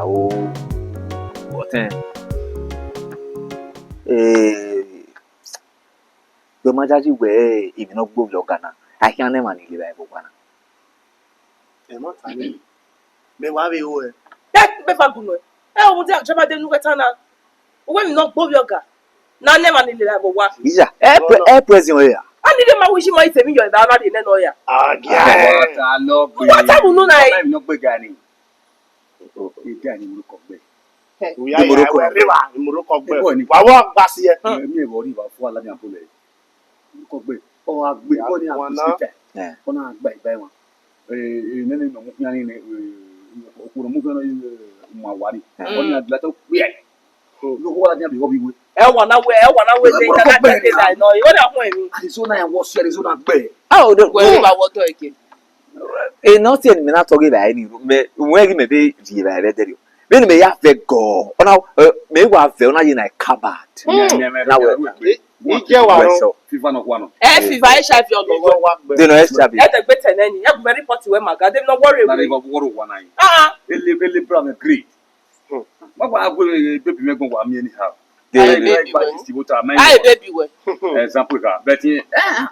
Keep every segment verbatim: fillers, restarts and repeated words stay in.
Oh, ọtẹn. Eh, gbe ma jaji wẹ emwi ne ọ gbe ovbi ọga na, a khian ne emwa ni lele ẹre vbe owa na. Ẹ ma ta nẹ, mẹ wa vbe ho ẹ. Ẹ, mẹ fa gunu ẹ. Ẹ, ohun dia jọba de nu wẹ ta na. Uwẹ emwi ne ọ gbe ovbi ọga. Na ne emwa ni lele ẹre vbe owa. Iya, ẹ pre-, ẹ present ọre ya. A ni de ma wi shi ma ite mi yọ eva na de nẹ nọ ya. Agia. What a love. What a bunu na. Ọmọ emwi ne ọ gbe ga ni. Ida ni Imurukọgbe. Oya, Imurukọgbe. Wa wa gba si ẹ. Mi ẹ vbe ọrivba fua la ni a bọlẹ. Imurukọgbe, ọ gha gbe, ọ ni a gbe sita. Ọ na gba iba ẹmwa. Eh, eh, nene nọ mu khian ni, eh, okhuo nọ mu khian ni, eh, ma wari. Ọ ni a gbe ta okpia. Yo, wa dia bi hobby we. Ẹ wa na wẹ, ẹ wa na wẹ de, ta na ta de da nọ. Ọ na họn emwi. Arizona ya wọ si Arizona gbe. A o de wẹ ba wọ tọ eke. E nọ si ẹni mẹ na tọ ghe vbe ẹre ni, mẹ, wẹ ghi mẹ be rhie vbe ẹre dẹrriọ. Vbene mẹ ya vẹ gọ, ọ na, eh, mẹ wa vẹ, ọ na ye na kabad. Na wẹ. Ije wa rọ. Fiva nọ khuan nọ. Ẹ fiva H I V ọlọghọ. De nọ H I V. Ẹ tẹ gbe tẹ nẹ ni, ẹ gu mẹ report wẹ ma ga, de nọ worry. Na ni wọ worry wa na yi. Ah ah. Ele, ele bra mẹ great. Ma gba gbe baby mẹ gbọn wa mi anyhow. Ai baby wẹ. Ai baby wẹ. Example ka, but eh,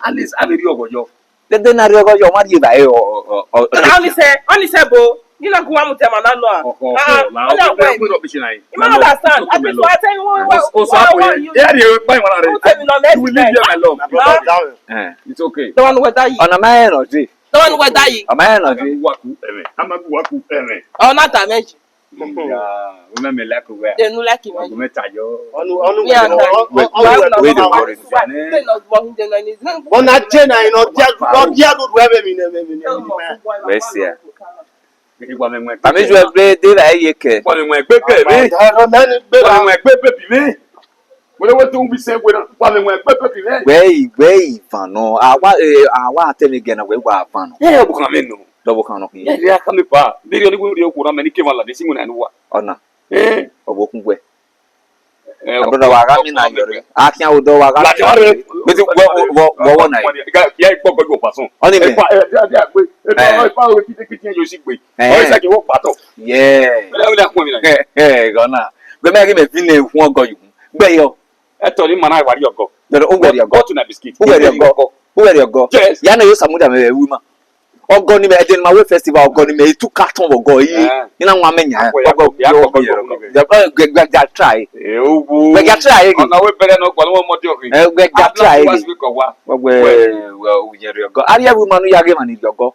at least a vbe rhie ọghọ yọ. Dede na rhie ọghọ yọ, ọ ma rhie evbare ọ, ọ, ọ, ọ. Ọni sẹ, ọni sẹ bo, ni na gu wa mu tẹ ma na nọ a. Ọ, ọ, ah, ọ, la, ọni ọ, awa ọ, emi. Ọ, ọ, ọ, I ma understand. I think so. I tell you what, what, what, what you. Yeah, yeah, fine, one hundred. You tell me no, you will leave here, my love. Huh? Eh. It's okay. The one with that. Ọna ma ẹ nọ je. The one with that. Ọma ẹ nọ je. Wa ku ẹmwẹ. A ma gu wa ku ẹmwẹ. Ọna ta mẹ. Ya, u mẹ mẹ like wẹ. They no like him. Ọgụ mẹ ta yọ. Ọnu, ọnu. Yeah, wẹ, no. Wẹ, wẹ, wẹ, wẹ, wẹ, wẹ. They no want him, they no need him. But na je na, you know, dia, no, dia do wẹ, wẹ, mi, mi, mi, mi, mi. Wẹ si a. Igba mẹ nwẹ. Ami ju ẹgbe de la ye kẹ. Igba mẹ nwẹ gbe gbe mi. Igba mẹ nwẹ gbe baby mi. Wẹ, wẹ, to be say, wẹ, igba mẹ nwẹ gbe baby mi. Wẹ i, wẹ i van nọ. Awa, eh, awa tell me again, wẹ wa van nọ. Yeah, bu kan mi nọ. Dọbọ kan nọ khin. Yeah, yeah, come pa. Biri oni gun ri okura mẹ ni ke van la de si mu na ni wa. Ọna. Eh. Ọbokun wẹ. Eh, brother, wa gha mi na yọ re. A khian odọ wa gha. La jọ re. Beti wọ, wọ, wọ, wọ na. Ga ya ikpọ gbẹgbẹ ọkpa sọn. Ọni mẹ. Epa, eh, dia, dia gbe. Epa, eh, epa, we kiti, kiti, yo si gbe. Eh. Ọ sa ke wọ kpa tọ. Yeah. Bẹlẹ, bẹlẹ, akun mi na. Eh, eh, gọ na. Gbe mẹ ghi mẹ vine huọn gọ yu. Gbe yọ. Ẹ tọ ni ma na wa ri ọgọ. Dọdọ, u wẹ ri ọgọ. What na biscuit? U wẹ ri ọgọ. U wẹ ri ọgọ. Yes. Ya na yo samuda mẹ wu ma. Ọgọ ni mẹ, ẹdẹ ne ma wẹ festival, ọgọ ni mẹ, two carton ọgọ yi. Eh. Ina wa mẹ nya. Ọgọ, ọgọ, ọgọ, ọgọ. Gẹ, gẹ, gẹ, gẹ try. Eh, owo. Gẹ, gẹ try again. Ọna wẹ bẹrẹ nọ, ọgọ ni wẹ mọ diọ khin. Eh, gẹ, gẹ try again. Ọgọ, wẹ, wẹ, u yẹn ri ọgọ. Ariẹ wu ma nu ya ghe ma ni ri ọgọ.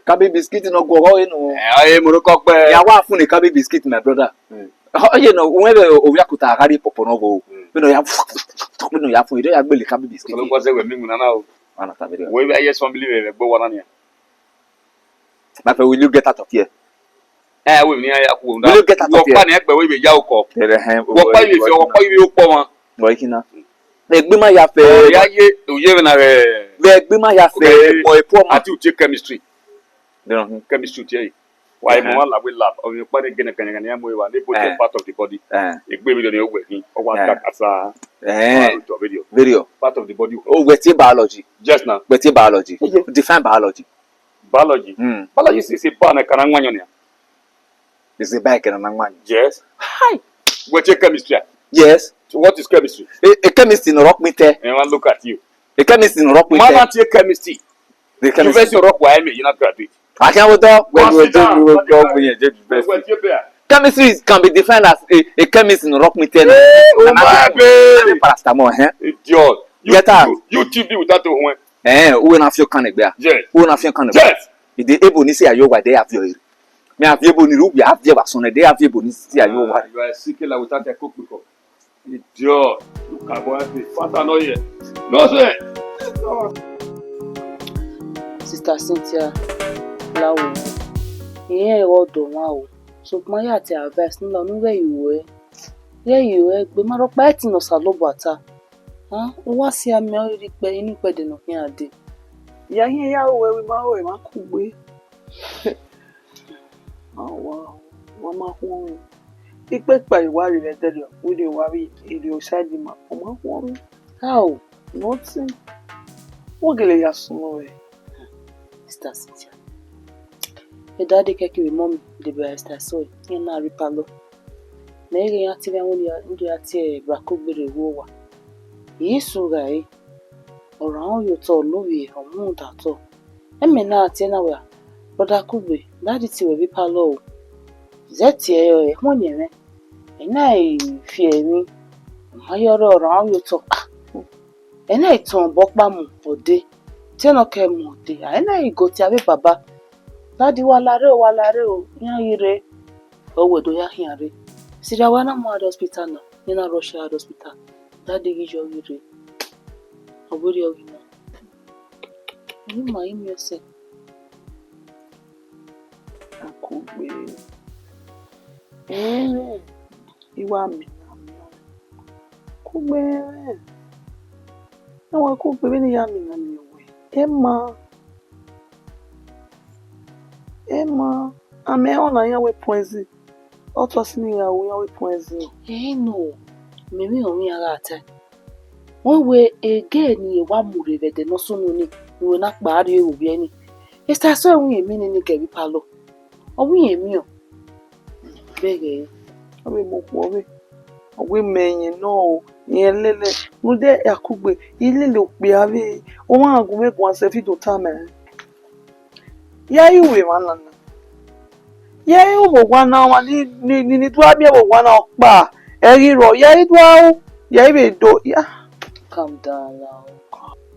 Kabi biscuit nọ guọghọ ẹre nọ. Eh, ọre Imurukọgbe. Ya wa fun ne kabi biscuit, my brother. Mm. Ọ ye nọ, wẹ vbe ovbi akuta gha rrie pọpọ nọ vbo. Mm. Vbene ọ ya, vbene ọ ya fun, ọ ya gbele kabi biscuit. Ọlọkọ sẹ wẹ mi mu nana o. Ana ta vbe rẹ. Wẹ vbe yes family vbe gbe wa na nia. My friend, will you get out of here? Eh, we ni ya ku. Will you get out of here? Wọ pa ni ẹgbẹ we vbe ya okọ. Tere hẹn. Wọ pa ive fi, wọ pa ive okpọ wan. Wọ ikina. Egbe ma ya fẹ. Ọ ya ye, u ye vbe na rẹ. Vbe egbe ma ya fẹ, okay, for a poor man. Ati u tie chemistry. Dẹn ọhun. Chemistry tie yi. Wa, ẹhẹn, mu wa la we lab. Ọ vbe kpa ne gẹnẹ gẹnẹ gẹnẹ ya mu wa, ne both, eh, part of the body. Eh. Egbe vbe ni wẹ khin. Ọ wa, eh, ta asa. Eh. Wa do video. Video. Part of the body. O wẹ tie biology. Yes, na. Wẹ tie biology. Yes. Define biology. Biology. Hmm. Biology is, is a bar na kana nwanyo nia. Is a bar kana nwanyo. Yes. Hi. Wẹ tie chemistry. Yes. So what is chemistry? A, a chemist in Rock Mite. Everyone look at you. A chemist in Rock Mite. Man, not a chemistry. The chemist. University of Rock, why me? You not graduate. I can't with that. When you do, you will go when you get university. Chemistry is, can be defined as a, a chemist in Rock Mite. Eh, oh my God. Paracetamol, eh? Idiot. You, get out. You, you T V without a one. Eh, who na feel can be? Yes. Who na feel can be? Yes. Ide ebo ni si ayo wa de avio. Me avio ebo ni ru, avio wa sone de avio ebo ni si ayo wa. Ah, you are sick like without a cook because. Idiot. Look at boy, the father no here. No, sir. Sister Cynthia, Lawo, ìyẹn ẹ̀rọ ọ̀dọ̀ wọn o. Sokpan ya te advice nila unu ghẹ ye ruẹ. Ghẹ ye ruẹ, egbe ma rhọkpa ẹtin ne Osanobua ta. Ah, uwa si amẹ ọriri ikpẹ, inu ikpẹdẹ ne ọ khian dee. Ya hiẹn ya ru ẹvbo ima ru emwa kugbe. Awa, wa ma khuọnmwi. Ikpekpa I wa rhie vbe ẹdẹrriọ, wẹ rhie wa vbe erriọ side ima, ọ ma khuọnmwi. How? Nothing. Wo gele ya sunu rẹ. Sister Cynthia, Daddy kẹ kevbe mummy de ba Esther so, iran na rre parlour. Mẹ ghe iran tie mwẹ, iran wẹ ne iran do ya tie Brakugbe rre vbe owa. I su gha re, ọ rhan ye otọ, ọ lovbiẹ, ọ muda otọ. Ẹmwẹ na tie na wẹẹ, Brother Kugbe, Daddy tie wẹ vbe parlour o. Zẹ tie ẹre, ọ huẹn mwẹ. Ẹ na i fi emwi, ọ ma ye ọrọre, ọ rhan ye otọ. Ah, ẹ na i tọn obọ ọkpa mu, ọ dee. Te ne ọ kẹ mu, ọ dee. A, ẹ na i go tie avbe baba. Daddy, wa la rre o, wa la rre o, iran ghi rre. Ọ wẹ do ya khian rre. Sirra wa na mu aro hospital na, ne na rush aro hospital. Daddy ghi yọ ghi rre. Ọ wẹ rriọ ghi na. Ẹ i ma i miẹn ọsẹ. Akugbe. Ẹẹn, I wa mina miẹn. Kugbe. Ẹ wa Kugbe, vbene I ya mina miẹn wẹ. Ẹ ma. Ẹ ma. Amẹ ọna iran wẹ puẹn zin. Ọ tọ si ne iran ru iran wẹ puẹn zin. Ẹẹn nọ, mẹ emwi ọmwa iran gha tae. Wẹ wẹ ẹghẹ ne irẹn wa mu rre vbe ẹdẹ ne ọ sunu nii, ne uwẹ na kpa rrie ovbi ẹre nii. Esther so ẹmwẹ irẹn emwi nii ni kẹ vbe parlour. Ọ wẹ irẹn emwi ọ. Vbe ẹghẹ re. Ọ vbe mu okhuo vbe. Ọ wẹ mẹ irẹn nọ o, irẹn lele. Rhunmwuda Akugbe, I lele okpia vbe, ọmwa gu mwẹ guan sẹ fi do tama ẹn. Ya i ru emwa na na. Ya i ru vbe owa na, ọmwa ni, ni, ni, ni do a miẹn vbe owa na ọkpa, ẹ ghi rrọọ, ya i do a ru, ya i vbe do, ya. Calm down now.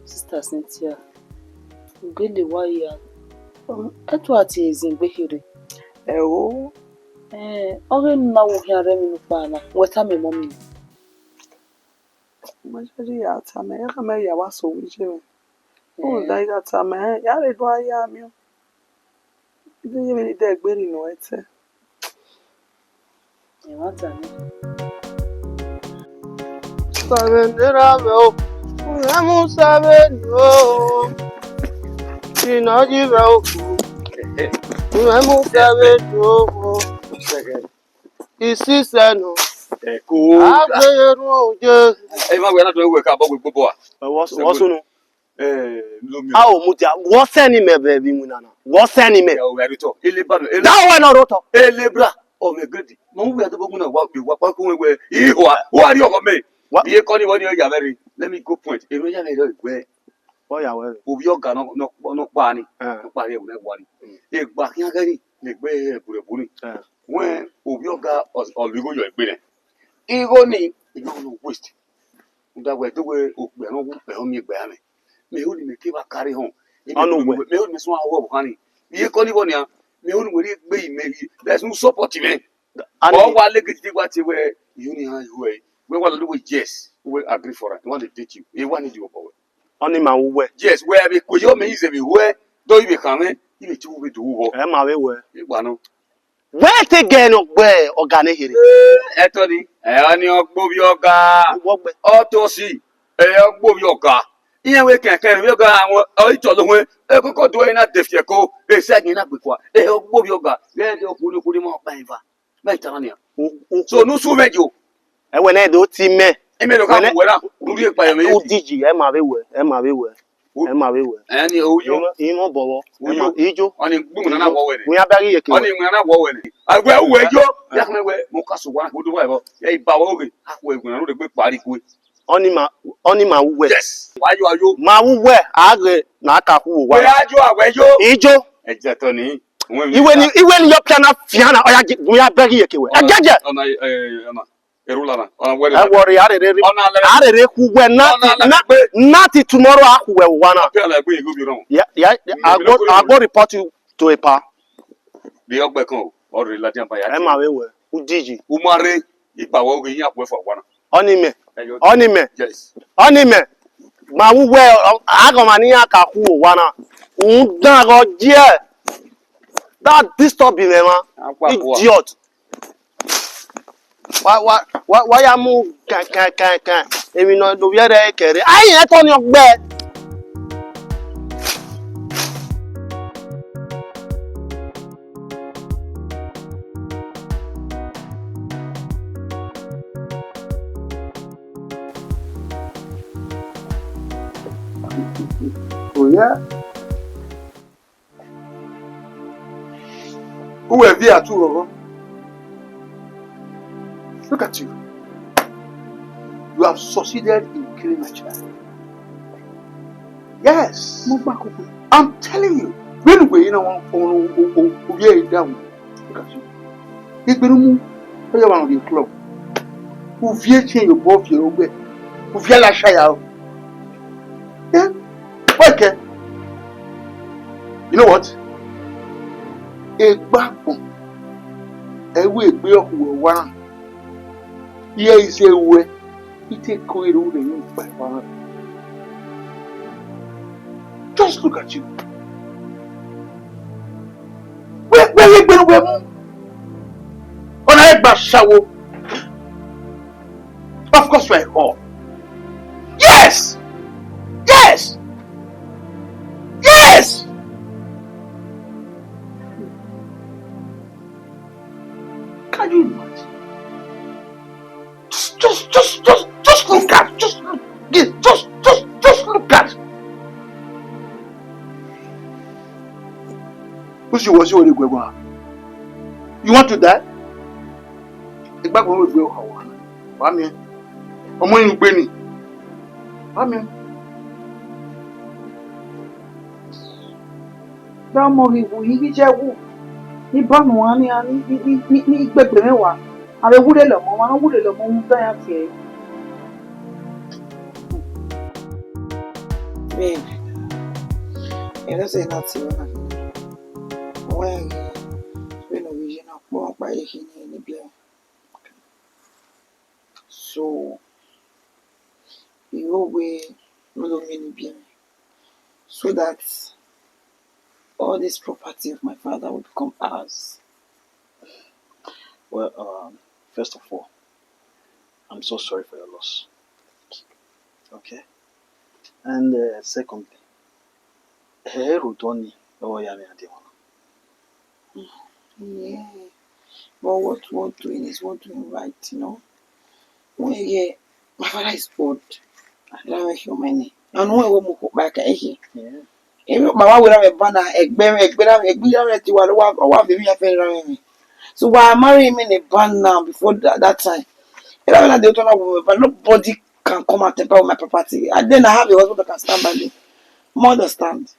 Sister Cynthia, u gele wa ya. Ẹtu a tie ezin egbe kherhe. Ẹo. Eh, ọghe ne u na wo khian rre emwi ne u kpa na, wẹ tama mummy. Ma jẹjẹ ya tama, ya khama ya wa so vbe iye mwẹ. Rhunmwuda I gha tama ẹn, ya rhe do a ya miẹn. Iye mwẹ ni dẹ gbe rri nọ ẹtẹ. Ẹmwata nẹ. Sẹvẹn ne ra vẹ o, u rẹ mu sẹvẹn o. Ina yi vẹ o, u rẹ mu sẹvẹn o. Isi sẹ nọ. Ẹko. A gbe ye ru oje. Ẹ ma wẹ na do wẹ ka bọ gbe gbobọ a. Wọ sunu. Eh, lo mi. A o mudia, wọ sẹ ni mẹ vbe iwinna na. Wọ sẹ ni mẹ. Ya o, ya ru tọ. Ele ba, ele. Da wẹ nọ ro tọ. Ele bra. Ọ mẹ grade. Mo wi adu bogun na wa, wa pa ko we. Iho a, wa ri ọghọ mẹ. Wa. Iye kọ ni wọ ni ya vẹ re. Let me go point. Ero ya vẹ re we. Wọ ya wẹ. Ovbi ọga nọ, nọ, nọ kpa ni. Eh. Nọ kpa ni, ẹwẹ wa ni. Mm. Egba khian ghe ni, ne egbe ẹburebu ni. Eh. Wẹ ovbi ọga ọ, ọ lu igho yọ egbe nẹ. Igho ni, igho no waste. Uda wẹ do wẹ okpia nọ wu, ẹ, ọ miẹn egbe a mẹ. Mẹ ho ni mẹ ke vba kare họn. Ọnọ uwẹ. Mẹ ho ni mẹ suẹn awọ ọvbokhan ni. Iye kọ ni vbọ nian, mẹ ho ni wẹ rhie egbe yi mẹ, that's no support mẹ. Ani. Ọ wa leke titi wa tie wẹ, you ni han you wẹ, wẹ wa lọ do wẹ yes, wẹ agree for it, I want to date you. E wa ni di obọ wẹ. Ọni ma wu wẹ. Yes, wẹ vbe kue yọ mẹ ize vbe wẹ, do i vbe khan mwẹ, i vbe tie u vbe do u vbọ. Ẹ ma vbe wẹ. I gba nọ. Wẹ te gẹ ne ọ gbe ọga ne kherhe. Ẹtọ ni, ẹ, ọni ọ gbe ovbi ọga. Wọ gbe. Ọ to si, ẹ, ọ gbe ovbi ọga. Iran wẹ kẹkẹ ovbi ọga, ọ i tọ lọ huẹn, ẹ kọkọ do ẹre na de fiẹ ko, ẹ sẹ gin na gbe kua, ẹ, ọ gbe ovbi ọga. Ghẹ de okhuo ni, okhuo ni ma kpa eva. Mẹ tama nia. So, ne u su mwẹ yo. Ẹwẹ nẹ do ti mẹ. Ime do ka wẹ na, u rhie kpa yọ mẹ. U diji, ẹ ma vbe wẹ, ẹ ma vbe wẹ. Ẹ ma vbe wẹ. Ẹ ni, o yo. Imọ bọvọ. U yo. Ijo. Ọni gbumu na na wọ wẹ nẹ. Wẹ abẹ ghi yeke. Ọni wẹ na wọ wẹ nẹ. A wẹ u wẹ yo. Ya kẹ mẹ wẹ, mo ka so wa, mo do wa ẹbọ. Ya i ba wẹ oghe. A wẹ wẹ na ro de gbe kpari kue. Ọni ma, ọni ma wu wẹ. Yes. Wa yo, a yo. Ma wu wẹ, a ghe na ka khu wa. Wẹ a yo, a wẹ yo. Ijo. Ẹ jẹ tọ ni. Iwe ni, iwe ni yọ piana fiana, ọ ya gi, gun ya bẹghi yeke wẹ. Ẹ jẹjẹ. Ọna, ẹ, ọna, ẹrula na. Ọna wẹrẹ. Ẹ wọrẹ, a rere, a rere khu wẹ na, na, na ti tomorrow a khu wẹ wa na. Piana egbe igho bi rọn. Ya, ya, I go, I go report you to epa. Bi ọgbẹ kan o, ọ rere ladian ba ya. Ẹ ma vbe wẹ, u diji. U ma rre, ikpa wẹ oghe iyan khuẹ fua wa na. Ọni mẹ. Ẹ yo. Ọni mẹ. Yes. Ọni mẹ. Ma wu wẹ, aghọmwa ne iran ka khu wa na. U dan ghọ jiẹ. That disturb me, man. Akwa, akwa. Idiot. Wa, wa, wa, wa ya mu kan, kan, kan, kan. Emwi nọ do vbiẹ rẹ kẹre. Ai, ẹ tọ ni ọgbẹ. Oh, yeah. Uwẹ viẹ atu rọrọ. Look at you. You have succeeded in killing my child. Yes. Mo gba koko. I'm telling you. When we, you know, ovie da wu. Look at you. Igbenumu, ọ ya wa on the club. Uvie tie ye obọ viẹ ogbe. Uvie la shaya o. Yeah. Weke. You know what? Egbagbọn. Ẹ i wẹ egbe ọkhuẹ wa na. Iye ize ruẹ. I te ko ero rẹ ni kpa ẹkpa na. Just look at you. Wẹ, wẹ, wẹ, wẹ, wẹ mu. Ọna ẹgba shawo. Of course you are a whore. Yes! Yes! Yes! Can you imagine? Just, just, just, just, just look at, just look, just, just, just look at. Who's you, was you already going? You want to die? Egbagbọn wẹ egbe ọkhuẹ wa, wa miẹn. Ọmọ iran ugbe ni, wa miẹn. Vbe ọmọ ghi wu, I ghi jẹ wu, ni ba nuan nian, ni, ni, ni, ni, ni gbegbe mwẹ wa. A vbe wu lele ọmọ, wa wu lele ọmọ, rhunmwuda iran tie ẹre. Babe, I know say nothing will happen. Wẹ vbene ovbi iye na kpọnmwẹ ọkpa ye khin ne biẹ mwẹ. So, I hope we will mean biẹ mwẹ. So that all this property of my father will become ours. Well, um, first of all, I'm so sorry for your loss. Okay? And, uh, secondly, ẹ i rho odọ nii, ọ ya mwẹ a dee mwa. Yeah. But what worth doing is worth doing right, you know. When you hear, my father is old. I don't know if you mind. And when we move back, I hear. Yeah. Emwi ọkpa wa werriẹ mwẹ banna, ẹgbẹ mwẹ, ẹgbẹ na mwẹ, ẹgbẹ iran mwẹ te wa, ọ wa, ọ wa vbe emwi iran fẹẹrẹ iran mwẹ. So wa marry him in a ban now before that, that time. Iran mwẹ na dey otọ na wo, but nobody can come and tamper with my property. And then I have a husband that can stand by me. Mo understand.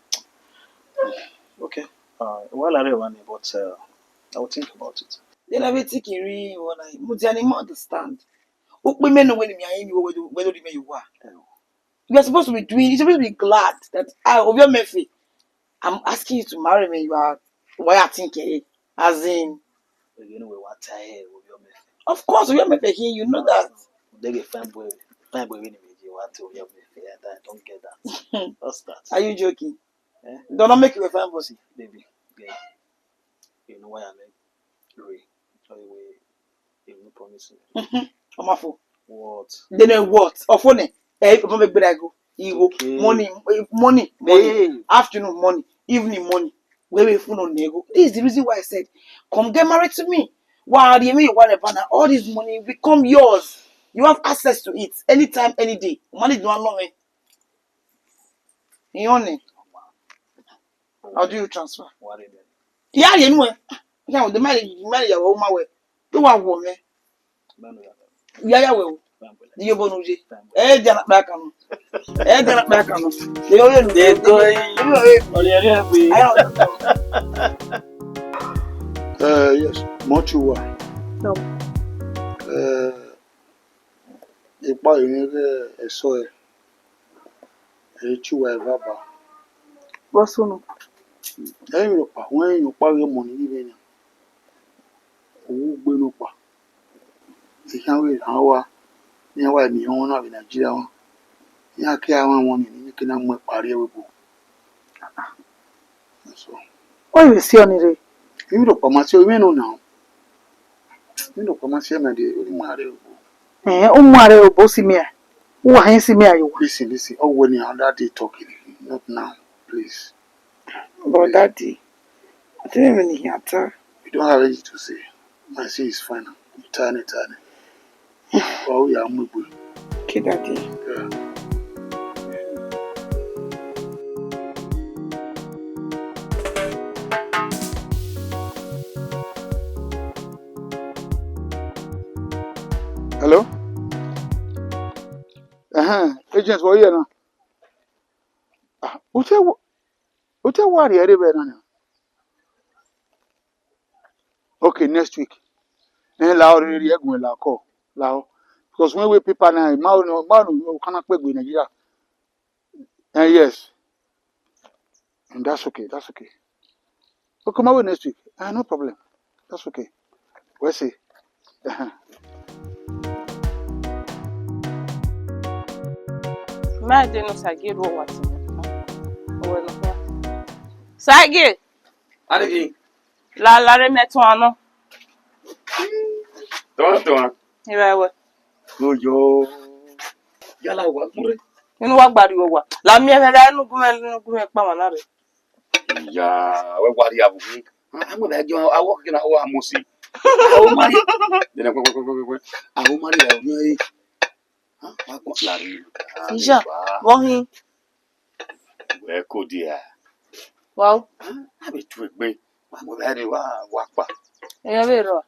Okay. Uh, well, I don't want it, but, uh, I will think about it. Then I will think it really well. Mo ti a ni mo understand. Ukpe mẹ no wẹ ne mẹ a yin wẹ do, wẹ do di mẹ ye uwa. You are supposed to be doing, you're supposed to be glad that I, Oviomefe, I'm asking you to marry me. You are, why I think, eh, as in, you know, we want to hear Oviomefe. Of course, Oviomefe here, you know that. They get fine boy, fine boy when you want to Oviomefe. I don't get that. What's that? Are you joking? Eh? Don't make you a fine boy. See, baby, girl, you know why I make Ray? Tell you why you no promise me. Ọmafo. What? Then what? Ofo ne? Eh, if you make big go, you go. Okay. Morning, eh, morning, morning. Hey. Afternoon, morning, evening, morning. Where we fun on nego. This is the reason why I said, come get married to me. Why are you me? Whatever now, all this money become yours. You have access to it anytime, any day. Money don't know me. You own it. I'll do you transfer. What is it? Yeah, you know. Yeah, the money, the money you owe my way. Do I want me? Yeah, yeah, well. Iye obọ ne u ye. Ẹ dian akpa kan nọ. Ẹ dian akpa kan nọ. Ẹ ọre nu. Ẹ dian akpa kan nọ. Eh, yes, much you are. No. Eh, ipa emwi ghe eso ẹre, ẹ i te uwa eva ba. Vbọ sunu? Ẹ i rhọkpa, wẹ i rhọkpa ghe ọmọ ne I ghi vbe yan. Owa ugbe nọkpa. Ehian vbe rhan owa, ne iran wa miẹn ọmọ na vbe Nigeria mwa. Iran ke a mwamwa ọnii, ne iran ke na mu ẹkpa rrie ẹvbo ebo. Ọ vbe si ọnii rre? Emwi rhọkpa ma si ọnii, imẹ nọ na. Emwi rhọkpa ma si ọnii, ọ ni ma rre obo. Ẹn, u ma rre obo si mẹ. Uwa hẹn si mẹ ayo wa. Listen, listen. Ọ wẹ ne another day talking, not now, please. But daddy, I think even he attack. You don't have anything to say. My say is fine. You tiny, tiny. Oh, yeah, I'm with you. Okay, daddy. Yeah. Agent, vbe ọ ye na? Ah, u te wa, u te wa rhie ẹre vbe na nia? Okay, next week. Ẹ lahọ rhie ẹguẹn lahọ, lahọ. Because when we paper na, ma no, ma no, u kana kpe egbe Nigeria. Eh, yes. And that's okay, that's okay. Okay, ma wẹ next week. Ah, no problem. That's okay. We'll see. Uh-huh. Ma de no Sagi ru owa ti. Owa no. Sagi. Adegbe. La la re mẹ tuan nọ. Tuan tuan. Ira wẹ. Oyo. Yala wa gure. Inu wa gbari owa. La miẹn mwẹ, la enu gu mwẹ, enu gu mwẹ kpa mwa na rre. Ya, wẹ wa rhie avbe uhi. A mu da jọ, a wọ keke na, wa mu si. A wo ma rhie. Dene kwe, kwe, kwe, kwe, kwe. A wo ma rhie, a wo rhie. Ha, wa kọ la rhie. Ija, vbọ hin? Wẹ ko dia. Wow. A vbe tu egbe. Wa mu da rhie, wa, wa kpa. Eyan vbe rrọọ?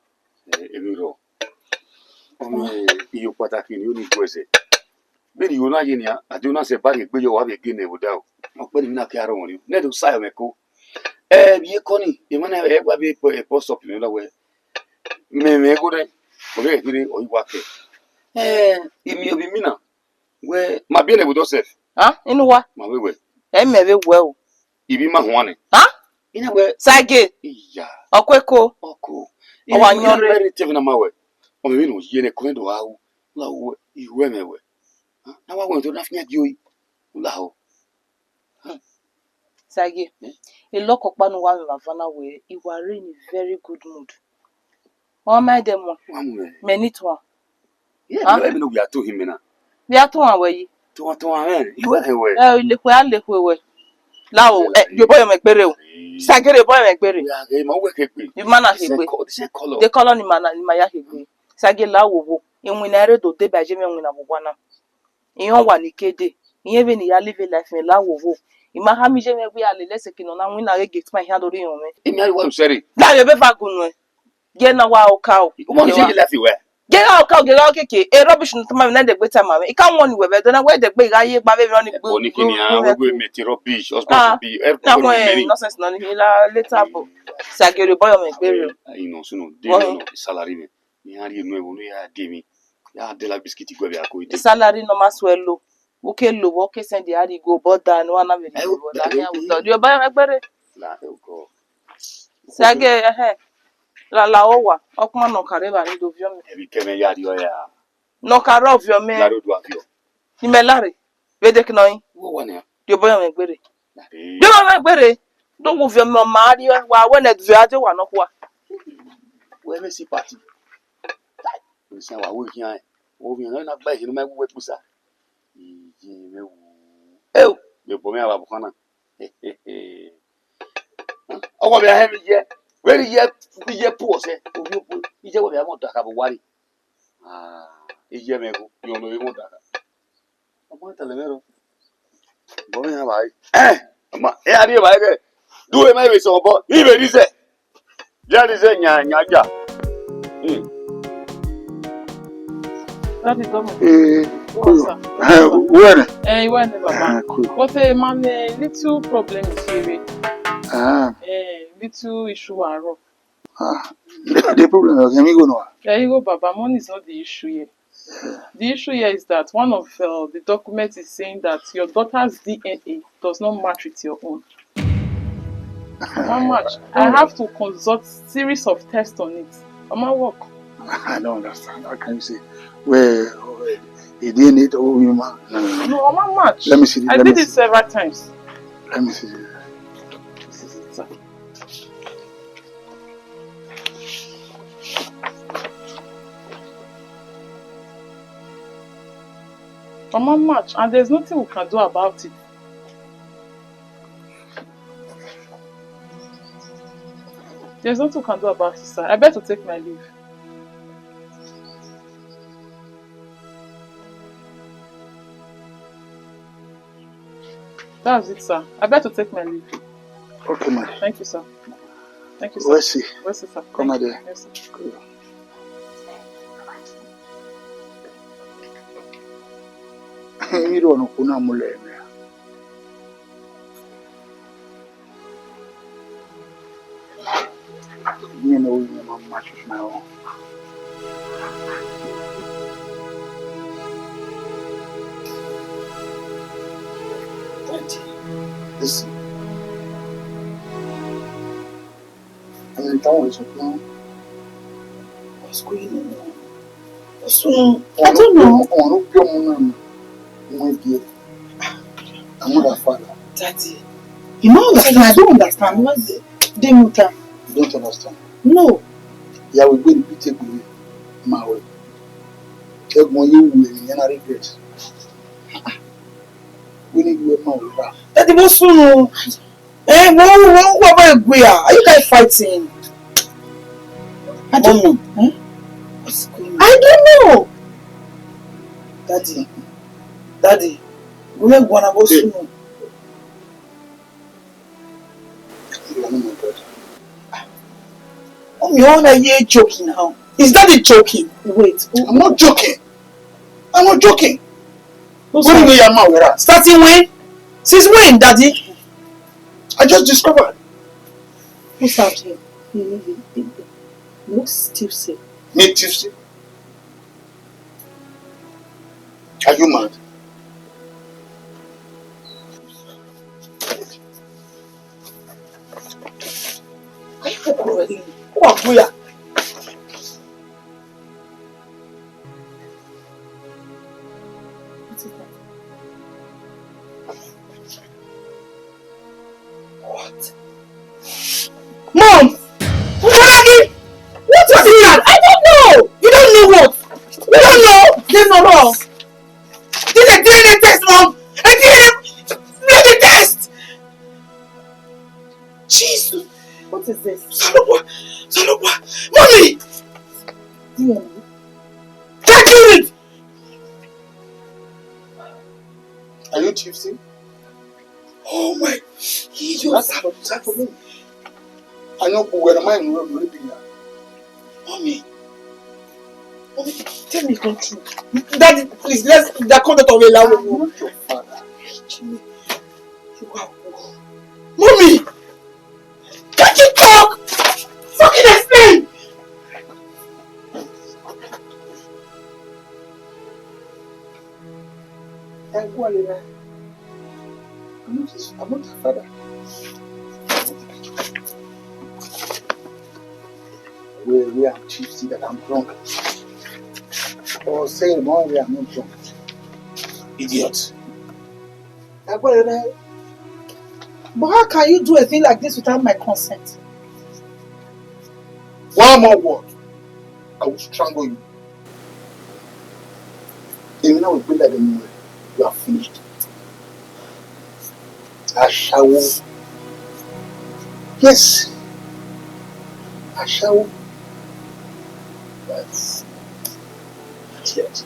Eh, emwi rrọọ. Ọmọ, iyo kpataki ni oni gu ẹzẹ. Vbene iyo na ye nian, a do na sẹ ba rhie egbe yọ, wa vbe gele nẹ vbe odaro. Ọ kpẹre emwi na ke aro mwẹ, nẹ do sa mwẹ ko. Ẹ, vbe eko ni, emwa na ẹ wa vbe po, po sọp ni la wẹ. Mẹ mwẹ gho nẹ, ọ vbe ghi rre, ọ i wa kẹ. Ẹ, imi ovbi mi na, wẹ, ma biẹ nẹ vbe odọ sef. Ha? Inu wa? Ma vbe wẹ. Ẹ mẹ vbe wẹ o. Ivbi ma huan nẹ. Ha? Ina wẹ. Sage. Iya. Ọkueko. Ọko. Ọ wa yọn rre. Ẹ te vbe na ma wẹ. Ọ mẹ vbe ne u ye ne kọnrẹn do gha ru. La wẹ, iru ẹmwẹ wẹ. Ha? Na wa wẹ to na fian gie oi. La ho. Sage, eh? Elọkọ ọkpa ne uwa mwẹ vbe avan na wẹ, I wa rre in a very good mood. Ọ ma dẹ mu, wa mu mwẹ. Mẹ ni tuan. Ye, ah? Emwi ne u ya to hin mẹ na. Vbe a tuan wẹ yi? Tuan, tuan, eh, iwẹ hẹ wẹ. Ẹ, ilekhue a lekhue wẹ. La o, ẹ, rhie obọ yọ mwẹ gbere o. Sage, rhie obọ yọ mwẹ gbere. Ya ghe ma wẹ ke gbe. Ima na he gbe. This is call, this is call. De kọlọ ni ma na, ni ma ya he gbe. Sage, la wo wo. Iwinna ẹre do deba je mwẹ iwinna vbe owa na. Irẹn ọwa ni ke dee, irẹn vbene I ya live life mwẹ la wo wo. I ma khama iye mwẹ wẹ a lele ẹsẹke ne ọ na winna ghe gate man hia do rri irẹn mwẹ. Imi a wa usẹre. Da vbe eva gun nuẹn. Gie na wa okaro. Ọmọ ni se life wẹ. Gie gha okaro, gie gha okeke. E rubbish ne tama mwẹ na degbe tama mwẹ. I ka wọn ni wẹ vbe dona wẹ degbe I gha ye gba vbe emwi ni gbe. Oni kini a we we meti rubbish, husband should be. Ah, na wọn nonsense nọ ni la later bo. Sage, rhie obọ yọ mwẹ gbere o. Ino sunu, de no salary mwẹ. Iran rhie enu ẹvbo ne ya gie emwi, ya dela biskit gue vbe ako ide. Salary ne ọ ma suẹ lo, u ke lo vbe ọ ke send ya rhie go obọ da ne uwa na vbe rhie obọ da khian vbe otọ. Rhie obọ yọ mwẹ gbere. La ẹ gọ. Sage, ẹhẹn. La la owa, ọkpọn ne ọ ka rre evba ni do viọ mẹ. Ẹvbi kẹ mwẹ ya rriọ ya. Ne ọ ka rre ọ viọ mẹ. La rre odua viọ. Ne imẹ la rre, vbe deki nọ rin. Wo wa nia. Rhie obọ yọ mwẹ gbere. Rhie obọ yọ mwẹ gbere. Do wo viọ mẹ, ọ ma rriọ, wa wẹ nẹ viọ a de owa nọkhua. Wẹ vbe si party. Christian wa wo khian, wo khian na gba ehe ne ma wu wẹ kpisa. Iye mwẹ wu. Eo, mẹ bọ mwẹ ava bọ khana. Ọ wa vbe a hẹ vbe iye, vbe iye, iye pu ọsẹ, ovbi okpẹ, iye wa vbe a mọ da kha vbe owa rre. Ah, iye mwẹ wu, yọ nọ vbe mọ da kha. Ọmọ tẹlẹ mwẹ rọ. Bọ mwẹ ya vbe. Eh, ma, e a rhie vbe ẹghẹ. Du e ma vbe sẹ obọ, i vbe rhizẹ. Ya rhizẹ yan, yan ya. Hmm. Daddy, come on. Eh, what's up? Eh, where? Eh, where, Baba? Ah, cool. But, eh, man, eh, little problem is here. Ah. Eh, little issue aro. Ah, the problem is, let me go now. There you go, Baba. Money is not the issue here. The issue here is that one of, uh, the documents is saying that your daughter's D N A does not match with your own. How much? I have to consult series of tests on it. Am I work? I don't understand. How can you say, well, the D N A, oh, you man? No, no, no. No, am I match? Let me see. I did it several times. Let me see. This is it, sir. Mama match, and there's nothing we can do about it. There's nothing we can do about it, sir. I beg to take my leave. That's it, sir. I beg to take my leave. Okay, man. Thank you, sir. Thank you, sir. We'll see. We'll see, sir. Come out there. Yes, sir. Good. Irẹn ọnọkhuo na mu lẹ nẹ. Iran ne ọ ru iran ma ma tutu na rọ. Daddy, listen. Ẹmwata wẹ sokpan. What's going on? What's wrong? I don't know. Ọmọ ne ọ biẹ ọmọ na nọ, ọmọ biẹ. I'm not a father. Daddy, you don't understand. I don't understand. What the, the matter? You don't understand. No. Ya we gbe ni bi te gbe ma we. Ẹgbọn ye wu ẹmwẹ yẹn na regret. We ni yu ẹ ma we ra. Daddy, what's wrong? Eh, what, what, what, what, what, are you guys fighting? I don't know. Hmm? What's going on? I don't know. Daddy, Daddy, we are gonna go soon. You are not my brother. Mommy, you wanna hear joking now? Is Daddy joking? Wait. I'm not joking. I'm not joking. What's wrong? What do you mean you're mad with her? Starting when? Since when, Daddy? I just discovered. What's happening? He, he, he, he looks tipsy. Me tipsy? Are you mad? Are you people ready? Who are we? What is that? What? Mom! What is that? I don't know! You don't know what? You don't know? There's no law. This is a D N A test, Mom! A D N A bloody test! Jesus! What is this? Salopua! Salopua! Mommy! D N A? Can't you read? Are you tipsy? Oh my! He just... That's for, that's for me. I know where am I in the room, Mommy. Mommy, tell me the truth. Daddy, please, let's, the conduct of a loud... I'm not your father. Jimmy, you are wrong. Mommy! Can't you talk? Fucking explain! Ẹ gualọ na. I'm not his, I'm not her father. Where, where I'm tipsy that I'm drunk. Or say, no, where I'm not drunk. Idiot. Ẹ gualọ na. But how can you do a thing like this without my consent? One more word, I will strangle you. Èmi náà ò gbé dàgbé mu ẹ, you are finished. Aṣáwó. Yes. Aṣáwó. That's idiot.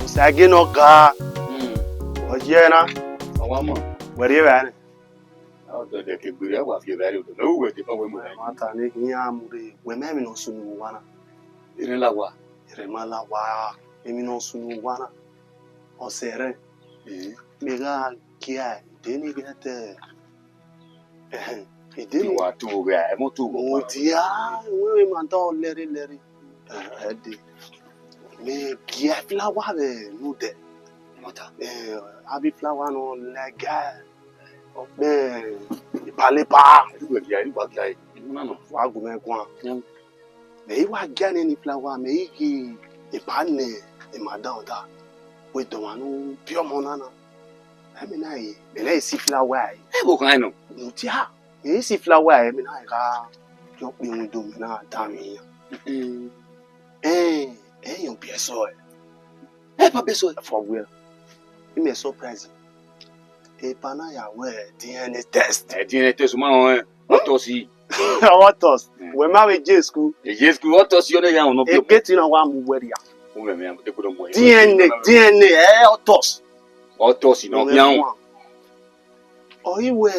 Osage ne ọ ga, ọ ye na, ọ wa mọ, wẹ rrie evbare nẹ. A dọdẹ ke gberra wa fi evbare odọ, mẹ ru wẹ deba wẹ mu. Ẹmwata ne iran mu rre, wẹ ma emwi ne ọ sunu vbe owa na. Erẹn la owa. Erẹn ma la owa, emwi ne ọ sunu vbe owa na. Ọ sẹ rẹn, mẹ gha gie ide ni ghẹ te, ide ni wa tu ghe, ẹmwẹ tu ghe. Mudia, wẹ ma da lẹre lẹre. Ẹdẹ, mẹ gie flower vbe nudẹ. Mọta. Eh, abi flower nọ lẹga, ọkpẹn, ipalepa. Ẹdẹ wẹ gie, ẹdẹ wa gie, ẹdẹ na nọ. Wa gu mwẹ guan. Mẹ i wa gie nene flower, mẹ i ghi eba nẹ emwa dan ọda, wẹ dọmwa ne u biẹ ọmọ na na. Ẹmwẹ na re, mẹ na si flower ẹre. Ẹ vbe khan nọ? Mudia, mẹ i si flower ẹre, mẹ na gha yọ kpe window, mẹ na danmwẹ iran. Ẹn, ẹ i yan biẹ sẹ ọe. Ẹ i ba biẹ sẹ ọe. For where? Imẹ surprise. Eba na ya wẹ D N A test. Ẹ, D N A test, ma rẹn, ọ tọ si. Ọ tọ si. Wẹ ma vbe je school. E je school, ọ tọ si, ọ ne ya nọ bi. Egeti na wa mu wẹ ria. U mẹ mẹ, e ku do mu. D N A, D N A, ẹ, ọ tọ si. Ọ tọ si nọ bi ahun. Ọ i wẹ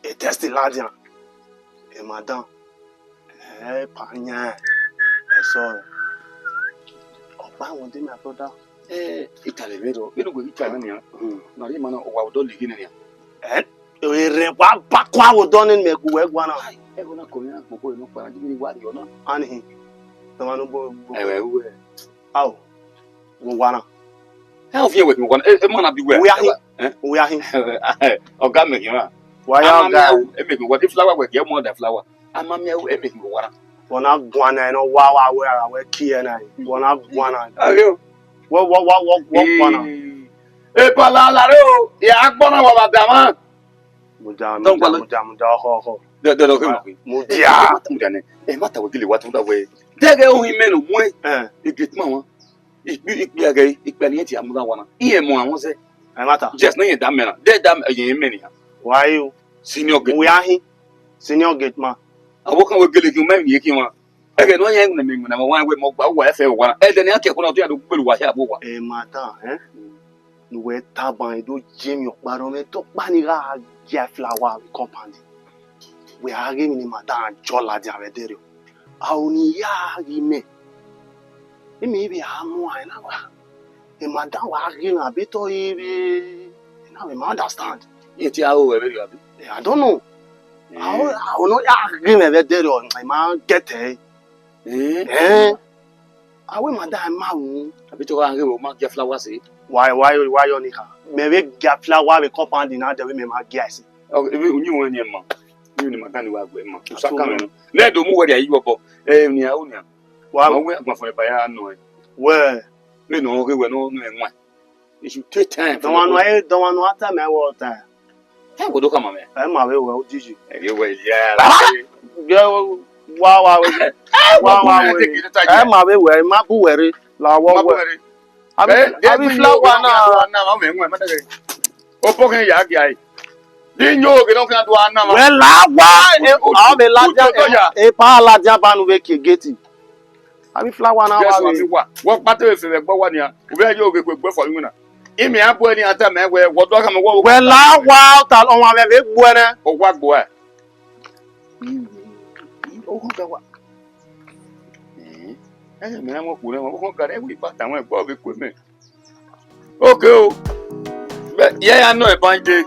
E test ladian. E madam. Eh, pa yan. Eso. Ọkpa wonde, my brother. Eh, itale vbe do, vbe do gbe itale nian. Hmm. Na ri ma na, wa do ligi nian. Eh? Erẹn wa ba kua wo dọ ne mẹ gu wẹ guan na. Ai, ẹghẹ na kọ mẹ na gbogbo eno kpa na, di mi wa ri ọna. Anihin. Tọmwa no bo, bo. Ẹwẹ, uwẹ. Ao. Wo wa na. Ẹ, o fi ẹwẹ khin wo wa na. E, e ma na bi wẹ. Uwe ahin. Eh? Uwe ahin. Ọga mẹ khin wa. Wa ya ọga. Ama mi awu, e mẹ khin wa de flower wẹ, gie mo da flower. Ama mi awu, e mẹ khin wo wa na. Wọ na guan na, no wa wa wẹ ara wẹ kie na. Wọ na guan na. Ayo. Wọ, wọ, wọ, wọ, wọ guan na. Ee. E pa la la re o. Ya gbọ na wa ba da ma. Mudia, Tọ mudia, gbalo. Mudia, mudia, ọhọ, ọhọ. Dẹ, dẹ, dẹ, ọkẹ mọ. Mudia. Mudia nẹ. Ẹ ma ta wẹ gele wa tun da wẹ. Dẹghẹ ohin mẹ ne ọ muẹn. Eh. Ege tuma wan. Ikpi, ikpi ẹghẹ, ikpi ẹni ti amuda wana. Iye mọ àwọn sẹ. Ẹ ma ta. Yes, ne yẹn da mẹ na. Dẹ da yẹn mẹ ni. Why you? Senior gate. We are him. Senior gate man. Àwọn kan wẹ gele kí n mẹ yẹ kí wọn. Ẹgẹ ni wọn yẹn ń mẹ mẹ wọn wá wẹ mọ gba wà ẹfẹ wà. Ẹdẹ ni a kẹ kó náà tó yà ló gbèrú wà ṣe àbò wà. Ẹ ma ta, ẹ? Ne uwẹ taba ẹn do ye emwi ọkpa rhọnmwẹ, te ọkpa ni gha gie flower vbe compound. Wẹ a ghe emwi ne ima da jọ ladian vbe ẹdẹrriọ. A ro ne I ya ghi mẹ, imẹ vbe a mu ẹn na wa. Ima da wa ghe emwi abe te ọ re vbe, na vbe ma understand. Iye te a ro wẹ vberriọ abi? I don't know. A ro, a ro ne ọ ya ghe mwẹ vbe ẹdẹrriọ, ima get ẹre. Eh? Eh. A wẹ ima da ma ru. Abi te ọ gha ghe wẹ, u ma gie flower si? Wa, wa, wa yọ ni kha. Mẹ vbe gie flower vbe compound na, de vbe mẹ ma gie ẹse. Ọ, ebe, uyinmwẹ ni ma. Uyinmwẹ ni ma dan ni wa gbe ma. Usa kan mẹ nọ. Nẹ do mu wẹ dia yi obọ. Eh, ni a u ni a. Wa. Ma wẹ agbanfọn ba ya nọ ẹ. Wẹ. Mẹ nọ ghe wẹ nọ nọ ẹ wan. It should take time for your own. Dọmwa nọ ẹ, dọmwa nọ ata mẹ wọ ta. Ẹ wo do kama mẹ. Ẹ ma vbe wẹ ojiji. Ẹ ye wẹ ya. Baba! Gẹ wa wa we. Ẹ wa wa we. Ẹ ma vbe wẹ, ma bu wẹ re. La wọ wẹ. Abi, abi flower na. Na ma mẹ wan ma dẹgẹ. O po khin ya gia e. Di nyo ghe no khin do a na ma. Wẹ la wa, e, a vbe ladian, e, e pa ladian ba nu vbe kie gate. Abi flower na wa. Yes, wa we. Mi wa. Wọ kpata efe vbe ẹgbẹ wa nia. U vbe yo ghe kue gbe fọ iwinna. Imi a bu ẹre ni a ta mẹ wẹ, wọ do kha mẹ wọ. Wẹ la wa ta ọmwa vbe vbe gbuẹ nẹ. Ọ wa gbuẹ. Oghọn ga wa. Eh, ẹ mẹ na wọn khuo nẹ, wọn khuo ga nẹ, wẹ iba ta wọn ẹgbẹ ọ vbe kue mẹ. Okay o. Bẹ, yẹ ya nọ ẹban dee.